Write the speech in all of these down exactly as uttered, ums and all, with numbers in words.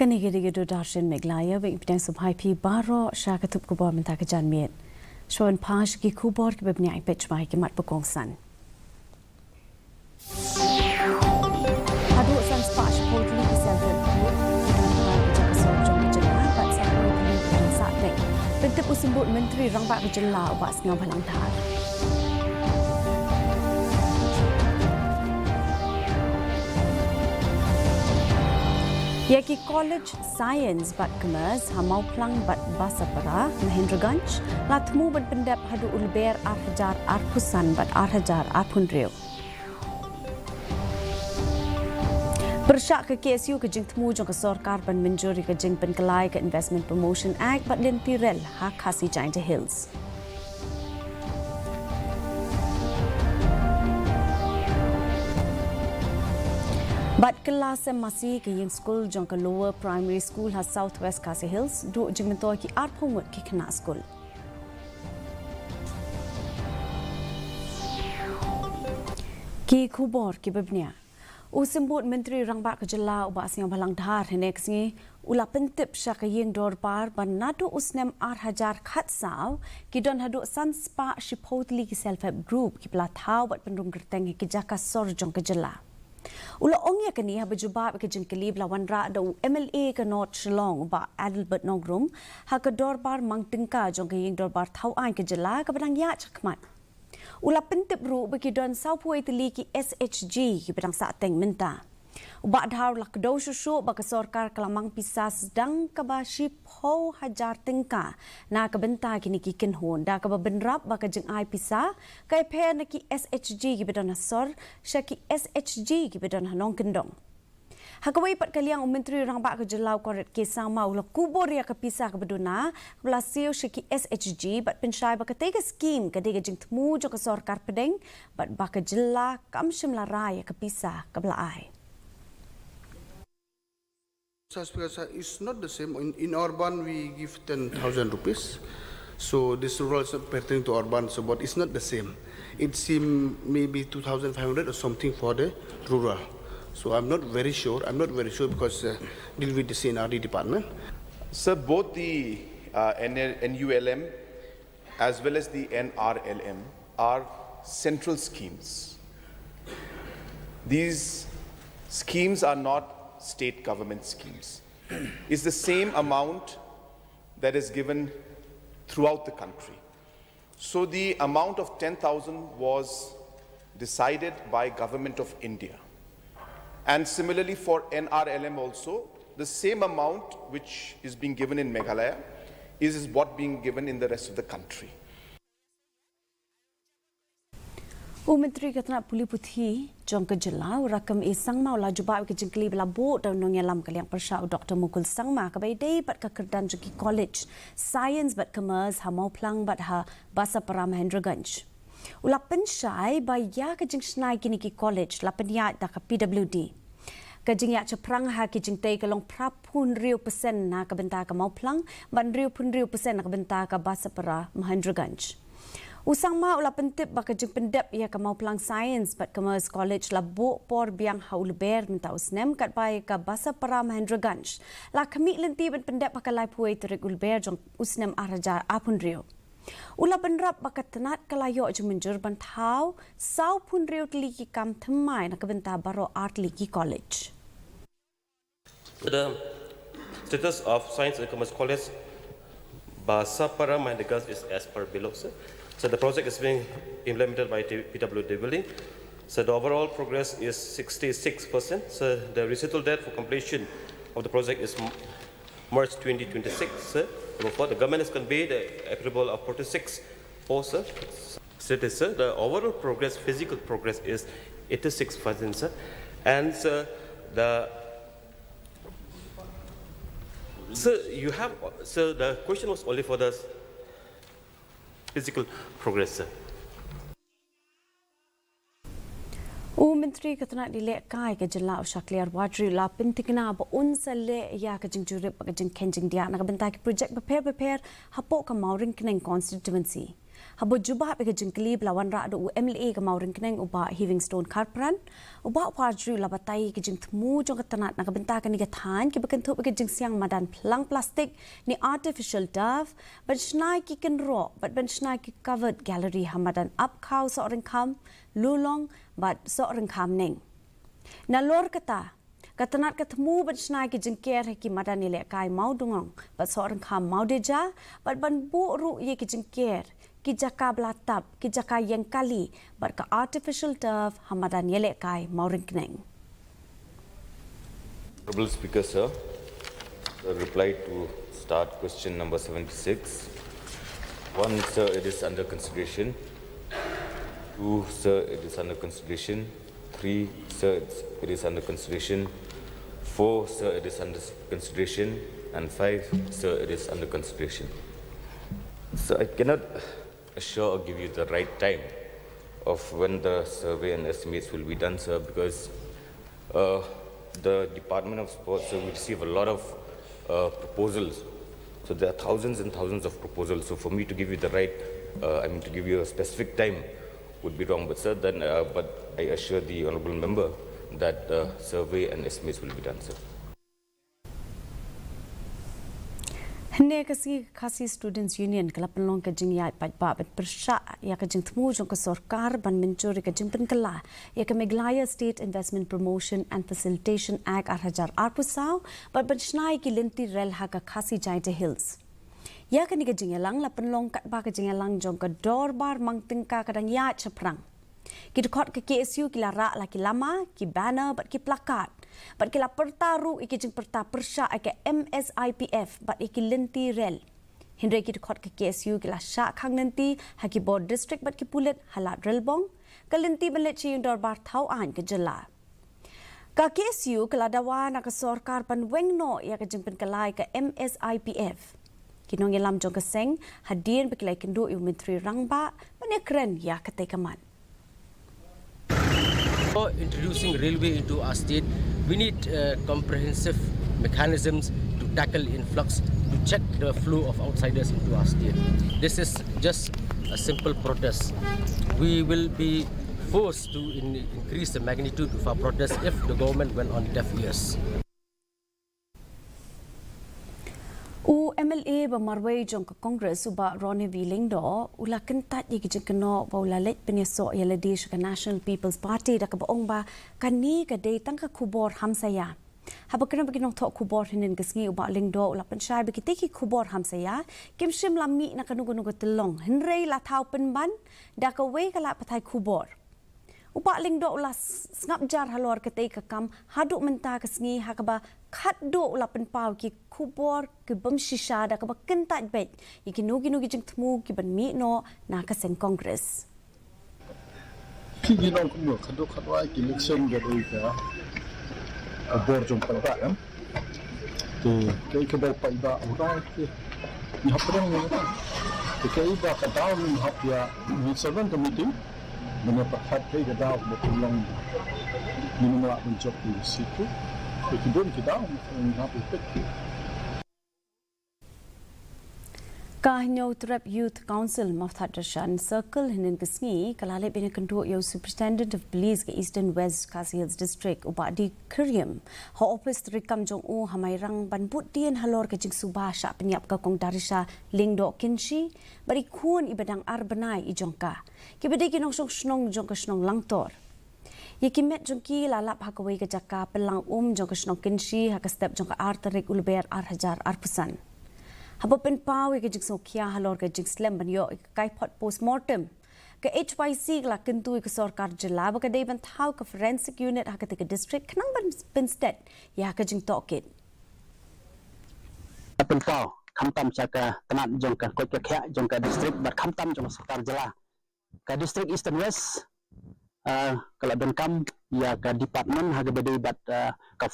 Kane ka dei ka Doordarshan Meghalaya, ba ngi pdiang sngewbha ïa phi baroh sha ka tup khubor mynta ka janmiet. Shuwa ban phai sha ki khubor kiba bniah, peit shuwa ïa ki mat ba kongsan. Haduh san spah shiphew tylli ki self help group ki don ha ka jaka sor jong ka jylla bad san spah tylli ki don sah teng. Pyntip u Symbud Myntri Rangbah ka jylla u Bah Sniawbhalang Dhar. Ïa ki college Science bad Commerce ha Mawphlang bad Basapara, Mahendraganj, la thmu ban pyndep haduh u Lber ar hajar arphew san bad ar hajar arphew hynriew. Pyrshah ka K S U ka jingthmu jong ka sorkar ban mynjur ïa ka jingpynkylla ïa ka Investment Promotion Act bad lynti rel ha Khasi Jaintia Hills. Bad kylla sem masi, ka ïing skul jong ka Lower Primary School ha South West Khasi Hills, duh jingmyntoi ki arphew ngut ki khynnah skul. Ki khubor kiba bniah. U Symbud Myntri Rangbah ka jylla u Bah Sniawbhalang Dhar hynne ka sngi u la pyntip sha ka ïing dorbar ba naduh u snem ar hajar khatsaw ki don haduh san spah shiphew tylli ki self help group kiba la thaw bad pynrung kyrteng ha ki jaka sor jong ka jylla. U la ong ïa kane haba jubab ïa ka jingkylli ba la wanrah da u M L A ka North Shillong u Bah Adelbert Nongrum ha ka dorbar mang tyngka jong ka ïing dorbar thaw aiñ ka jylla kaba dang ïaid shakhmat. U la pyntip ruh ba ki don sawphew wei tylli ki S H G kiba dang sah teng mynta. U Bah Dhar u la kdew shuh shuh ba ka sorkar ka la mang pisa sdang kaba shiphew hajar tyngka na ka bynta kine ki kynhun, da kaba bynrap ba ka jingai pisa ka ïapher na ki S H G kiba don ha sor sha ki S H G kiba don ha nongkyndong. Ha kawei pat ka liang, u Myntri Rangbah ka jylla u Conrad K Sangma u la kubur ïa ka pisa kaba duna kaba la siew sha ki S H G bad pynshai ba katei ka skhim ka dei ka jingthmu jong ka sorkar pdeng bad ba ka jylla kam shym la rai ïa ka pisa kaba la ai. Sir, Speaker, sir, it's not the same. In, in urban, we give ten thousand rupees. So this rural is not pertaining to urban, so but it's not the same. It seem maybe two thousand five hundred or something for the rural. So I'm not very sure. I'm not very sure because, uh, deal with the C and R D department. Sir, both the, uh, N L, N U L M as well as the N R L M are central schemes. These schemes are not state government schemes. It's the same amount that is given throughout the country. So the amount of ten thousand was decided by Government of India. And similarly for N R L M also, the same amount which is being given in Meghalaya is, is what being given in the rest of the country. U Myntri ka tnat pule puthi jong ka jylla u Rakkam A Sangma u la jubab ïa ka jingkylli ba la buh da u nongïalam ka liang pyrshah u Doktor Mukul Sangma kaba ïadei bad ka kyrdan jong ki college Science bad Commerce ha Mawphlang bad ha Basapara Mahendraganj. U la pynshai ba ïa ka jingshna ïa kine ki college la pynïaid da ka P W D. Ka jingïaid shaphrang ha ki jingtei ka long phra phew hynriew percent na ka bynta ka Mawphlang bad hynriew phew hynriew percent na ka bynta ka Basapara Mahendraganj. U Sangma u la pyntip ba ka jingpyndep ïa ka Mawphlang Science bad Commerce College la buh por biang ha u Lber mynta u snem, katba ïa ka Basapara Mahendraganj la khmih lynti ban pyndep ha ka laiphew wei tarik u Lber jong u snem ar hajar arphew hynriew. U la bynrap ba ka tnat ka la ïoh jingmynjur ban thaw sawphew hynriew tylli ki kam thymmai na ka bynta baroh ar tylli ki college. The status of Science and Commerce College, Basapara Mahendraganj is as per below, sir. So the project is being implemented by T-, P W D building. So the overall progress is sixty-six percent. So the recital date for completion of the project is M-, March twenty twenty-six, sir. Number four, the government has conveyed the approval of forty-six posts, sir. Status, sir, the overall progress, physical progress is eighty-six percent, sir. And, sir, the, sir, you have, sir, the question was only for the physical progress, sir. U Myntri ka tnat lehkai ka jylla u Shakliar Warjri u la pyntikna ba un sa leh ïa ka jingjurip bad ka jingkhein jingdiah na ka bynta ki project bapher bapher hapoh ka Mawryngkneng constituency. Haba jubab ïa ka jingkylli ba la wanrah da u M L A ka Mawryngkneng u Bah Heavingstone Kharpran, u Bah Warjri u la batai ïa ka jingthmu jong ka tnat na ka bynta kane ka thaiñ kiba kynthup ïa ka jingsiang madan phlang plastik ne artificial turf, ban shna ïa ki kynroh bad ban shna ïa ki covered gallery ha madan Ap Khaw Sohryngkham, Lulong bad Sohryngkham Neng. Nalor kata, ka tnat ka thmu ban shna ïa ki jingker ha ki madan ïalehkai Mawdungong bad Sohryngkham Mawdeja, bad ban buh ruh ïa ki jingker, ki jaka ba la tap, ki jaka ïeng kali bad ka artificial turf ha madan ïalehkai Mawryngkneng. Honorable Speaker, sir, the reply to start question number seventy-six. One, sir, it is under consideration. Two, sir, it is under consideration. Three, sir, it's, it is under consideration. Four, sir, it is under consideration. And five, sir, it is under consideration. So I cannot assure or give you the right time of when the survey and estimates will be done, sir, because uh, the Department of Sports, sir, we receive a lot of uh, proposals. So there are thousands and thousands of proposals. So for me to give you the right, uh, I mean, to give you a specific time would be wrong. But sir, then, uh, but I assure the honourable member that the survey and estimates will be done, sir. Hynne ka sngi ka Khasi Students Union ka la pynlong ka jingïaid paidbah ban pyrshah ïa ka jingthmu jong ka sorkar ban mynjur ïa ka jingpynkylla ïa ka Meghalaya State Investment Promotion and Facilitation Act ar hajar arphew saw bad ban shna ïa ki lynti rel ha ka Khasi Jaintia Hills. Ïa kane ka jingïalang la pynlong katba ka jingïalang jong ka dorbar mang tyngka ka dang ïaid shaphrang. Ki dkhot ka K S U ki la rah la ki lama, ki banner bad ki placard. Bad ki la pyrta ruh ïa ki jingpyrta pyrshah ïa ka M S I P F bad ïa ki lynti rel. Hynrei ki dkhot ka K S U ki la shah khang lynti ha ki bor district bad ki pulit ha Lad Relbong, ka lynti ban leit sha ïing dorbar thaw aiñ ka jylla. Ka K S U ka la dawa na ka sorkar ban weng noh ïa ka jingpynkylla ïa ka M S I P F. Ki nongïalam jong ka seng hadien ba ki la ïakynduh ïa u Myntri Rangbah ban ïakren ïa katei ka mat. For introducing railway into our state, we need uh, comprehensive mechanisms to tackle influx, to check the flow of outsiders into our state. This is just a simple protest. We will be forced to in- increase the magnitude of our protest if the government went on deaf ears. U M L A ba marwei jong ka Congress u Bah Ronnie V Lyngdoh u la kyntait ïa ki jingkynnoh ba u la leit pynïasoh ïa lade sha ka National People's Party da kaba ong ba kane ka dei tang ka khubor hamsaïa. Haba kren bad ki nongthoh khubor hynnin ka sngi u Bah Lyngdoh u la pynshai ba kitei ki khubor hamsaïa kim shym la mih na kano kano ka tyllong hynrei la thaw pynban da kawei ka lad pathai khubor. U Bah Lyngdoh u la sngap jar halor katei ka kam haduh mynta ka sngi ha kaba khatduh u la pynpaw ki khubor ki bym shisha da kaba kyntait beit ïa kino kino ki jingthmu ki ban mih noh na ka seng Congress. Ki nongkynnoh khatduh khatwai ki election ka dei ka bor jong paidbah em. Te kaei kaba u paidbah u rai te ngi hap pdiang ïa kata. Te kaei ba ka daw ngi hap ïa ngi sa long ka meeting. Mynta pat kaei ka daw ba pynlong ngi nym lah ban jop ïa ka seat. Te ki bun ki daw ngi hap ïa peit. Ka Hynñiewtrep Youth Council Mawthadraishan Circle hynnin ka sngi ka la leit ban ïakynduh ïa u Superintendent of Police ka Eastern West Khasi Hills District u Bah D Khyriem ha ophis treikam jong u ha Mairang ban bud dien halor ka jingsuba shah pynïap ka Kong Darisha Lyngdoh Kynshi bad i khun iba dang ar bnai i jong ka, kiba dei ki nongshong shnong jong ka shnong Langtor. Ïa ki met jong ki la lap ha kawei ka jaka pynlang um jong ka shnong Kynshi ha ka step jong ka ar tarik u Lber ar hajar arphew san. Haba pynpaw ïa ka jingsngewkhia halor ka jingslem ban ïoh ïa ka kaiphod postmortem, ka H Y C ka la kyntu ïa ka sorkar jylla ba ka dei ban thaw ka forensic unit ha katei ka district khnang ban pynsted ïa ka jingtohkit. Pynpaw khamtam sha ka tnat jong ka koit ka khiah jong ka district bad khamtam jong ka sorkar jylla. Ka district Eastern West ka la donkam ïa ka department ha kaba dei bad ka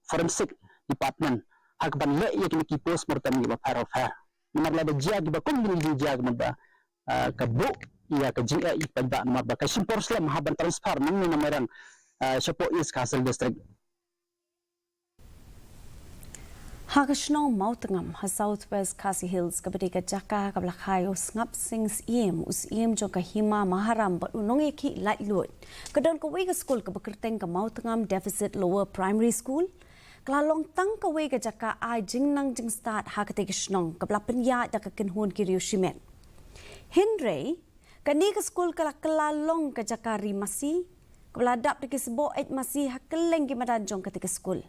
forensic department ha kaban leh ïa kine ki postmortem kiba pher bapher. Namar lada jia kiba kum kine ki jia ka mut ba ka buh ïa ka jingeh ïa ki paidbah namar ba ka shim por slem hap ban transfer nangne na Mairang shapoh East Khasi Hills District. Ha ka shnong Mawtngam, ha South West Khasi Hills, kaba dei ka jaka kaba la kha ïa u Sngap Sing Syiem, u syiem jong ka Hima Maharam bad u nongïakhih laitluid, ka don kawei ka skul kaba kyrteng ka Mawtngam Deficit Lower Primary School. Ka la long tang kawei ka jaka ai jingnang jingstad ha katei ka shnong, kaba la pynïaid da ka kynhun ki riew shimet. Hynrei kane ka skul ka la kylla long ka jaka ri masi, kaba la dap da ki sboh eit masi ha kylleng ki madan jong katei ka skul.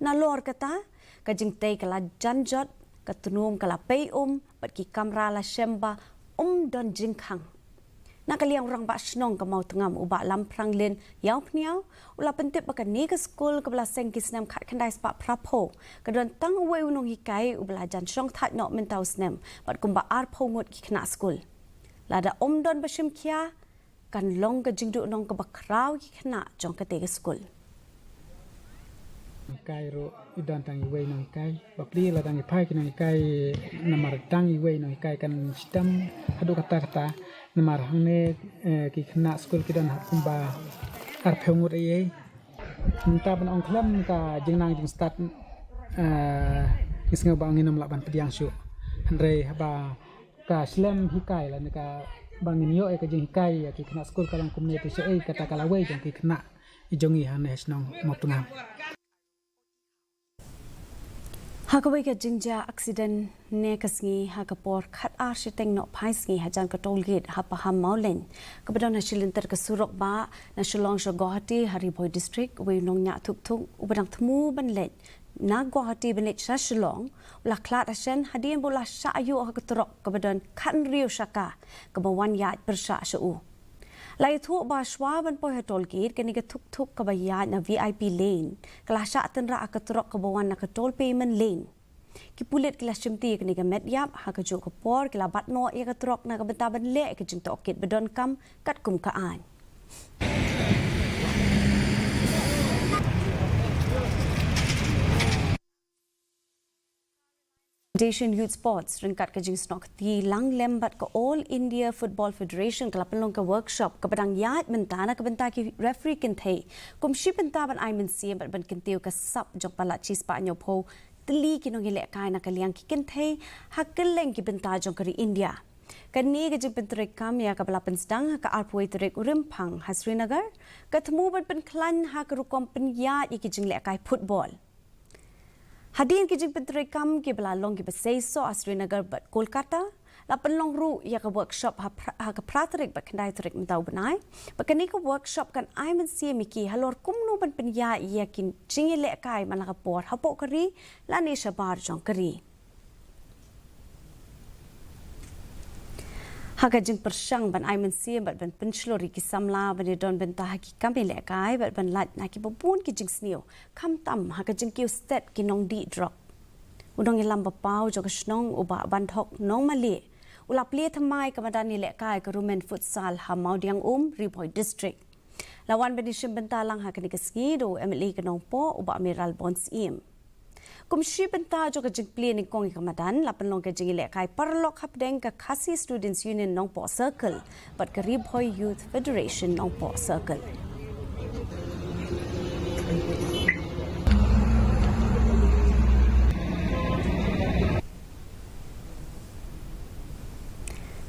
Nalor kata, ka jingtei ka la jan jot, ka tnum ka la pei um, bad ki kamra la shem ba um don jingkhang. Na ka liang u rangbah shnong ka Mawtngam, u Bah Lamphrang Lin Ïawphniaw, u la pyntip ba kane ka skul kaba la seng ki snem khatkhyndai spah phraphew, ka don tang uwei u nonghikai uba la jan shong thait noh mynta u snem, bad kumba arphew ngut ki khynnah skul. Lada um don ba shim khia, kan long ka jingduhnong kaba khraw ïa ki khynnah jong katei ka skul. Hikai ruh i don tang iwei nonghikai. Bapli la dang i phai ki nonghikai, namar dang iwei nonghikai kan shitom haduh katta katta. Namar hangne, eh, ki khynnah skul ki don kumba arphew ngut ei ei. Mynta ban ong khlem ka jingnang jingstad, eh, ngi sngew ba ngin ym lah ban pdiang shuh. Hynrei haba ka shlem hikai lane kaba ngin ïoh ïa ka jinghikai ïa ki khynnah skul ka long kumne te shaei, kata ka lawei jong ki khynnah jong ngi hangne ha shnong Mawtngam. Ha kawei ka jingjia aksiden ne ka sngi ha ka por khatar shiteng nohphai sngi hajan ka toll gate ha Paham Mawlein, kaba don ha shilynter ka surok bah na Shillong sha Guwahati ha Ri Bhoi District, uwei u nongñiah thuk thuk uba dang thmu ban leit na Guwahati ban leit sha Shillong u la khlad hashen hadien ba u la shah ïuh ha ka trok kaba don khathynriew shaka kaba wan ïaid pyrshah sha u. La ïathuh ba shwa ban poi ha toll gate, kane ka thuk thuk kaba ïaid na V I P lane ka la shah tynrah ha ka trok kaba wan na ka toll payment lane. Ki pulit ki la shimti ïa kane ka met ïap, ha kajuh ka por ki la bat noh ïa ka trok na ka bynta ban leh ïa ka jingtohkit ba donkam katkum ka aiñ. Foundation Youth Sports ryngkat ka jingsnoh kti lang lem bad ka All India Football Federation ka la pynlong ka workshop kaba dang ïaid mynta na ka bynta ki referee kynthei, kum shi bynta ban ai mynsiem bad ban kyntiew ka sap jong palat shispah hynñiewphew tylli ki nongïalehkai na ka liang ki kynthei ha kylleng ki bynta jong ka ri India. Kane ka jingpyntreikam ïa kaba la pynsdang ha ka arphew wei tarik u Rymphang ha Srinagar, ka thmu ban pynkhlaiñ ha ka rukom pynïaid ïa ki jinglehkai football. Hadien ki jingpyntreikam kiba la long kiba seisoh ha Srinagar bad Kolkata, la pynlong ruh ïa ka workshop ha phra-, ha ka phra tarik bad khyndai tarik mynta u bnai. Bad kane ka workshop kan ai mynsiem ïa ki halor kumno ban pynïaid ïa ki jingïalehkai man la ka por hapoh ka ri lane shabar jong ka ri. Ha ka jingpyrshang ban ai mynsiem bad ban pynshlur ïa ki samla ban ïadon bynta ha ki kam ïalehkai bad ban lait na kiba bun ki jingsniew, khamtam ha ka jingkiew stet ki nongdih drok, u nongïalam ba paw jong ka shnong u Bah Banthok Nongmalieh u la plie thymmai ka madan ïalehkai ka Rumen Futsal ha Mawdiangum, Ri Bhoi District. La wan ban ïashim bynta lang ha kane ka sngi da u M L A ka Nongpoh u Bah Mayralborn Syiem. Kum shi bynta jong ka jingplie nyngkong ïa ka madan, la pynlong ka jingïalehkai paralok hapdeng ka Khasi Students Union Nongpoh Circle bad ka Ri Bhoi Youth Federation Nongpoh Circle.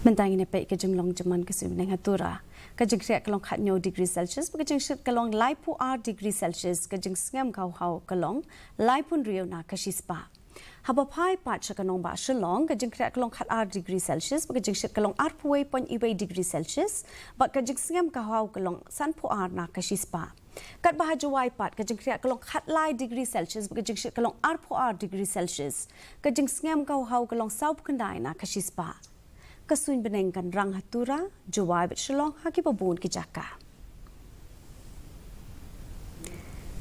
Mynta ngin ïa peit ka jinglong jingman ka suiñbneng ha Tura. Ka jingkhreh ka long khathynñiew degree Celsius, bad ka jingshit ka long laiphew ar degree Celsius, ka jingsngem ka hawhaw ka long laiphew hynriew na ka shispah. Haba phai pat sha ka nongbah Shillong, ka jingkhreh ka long khatar degree Celsius, bad ka jingshit ka long arphew wei point wei degree Celsius, bad ka jingsngem ka hawhaw ka long sanphew ar na ka shispah. Katba ha Jowai pat, ka jingkhreh ka long khatlai degree Celsius, bad ka jingshit ka long arphew ar degree Celsius, ka jingsngem ka hawhaw ka long sawphew khyndai na ka shispah. Ka suiñbneng kan rang ha Tura, Jowai bad Shillong ha kiba bun ki jaka.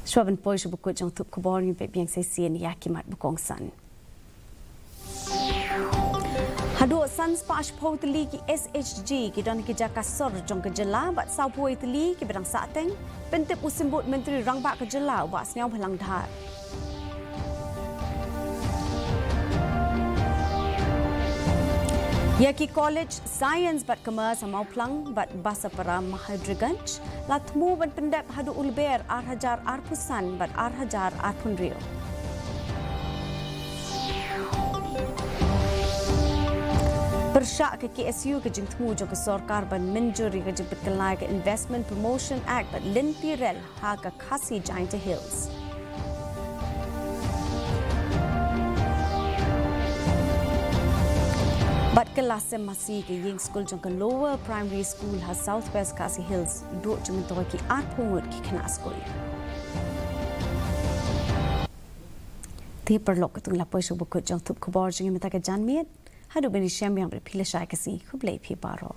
Shuwa ban poi sha ba kut jong thup khubor, ngin peit biang sa shisien ïa ki mat ba kongsan. Haduh san spah shiphew tylli ki S H G ki don ha ki jaka sor jong ka jylla bad sawphew wei tylli kiba dang sahteng, pyntip u Symbud Myntri Rangbah ka jylla u Bah Sniawbhalang Dhar. Ïa ki College Science bad Commerce ha Mawphlang bad Basapara Mahadraganj la thmu ban pyndep haduh u Lber ar hajar arphew san bad ar hajar arphew hynriew. Pyrshah ka K S U ka jingthmu jong ka sorkar ban mynjur ïa ka jingpynkylla ïa ka Investment Promotion Act bad lynti rel ha ka Khasi Jaintia Hills. Bad ka la sem masi ka ïing skul jong ka Lower Primary School ha South West Khasi Hills duh jingmyntoi ki arphew ngut ki khynnah skul. Te paralok, katto ngi la poi sha bakut jong thup khubor jong ngi mynta ka janmiet. Haduh ban ïashem biang bad phi lashai ka sngi, khublei phi baroh.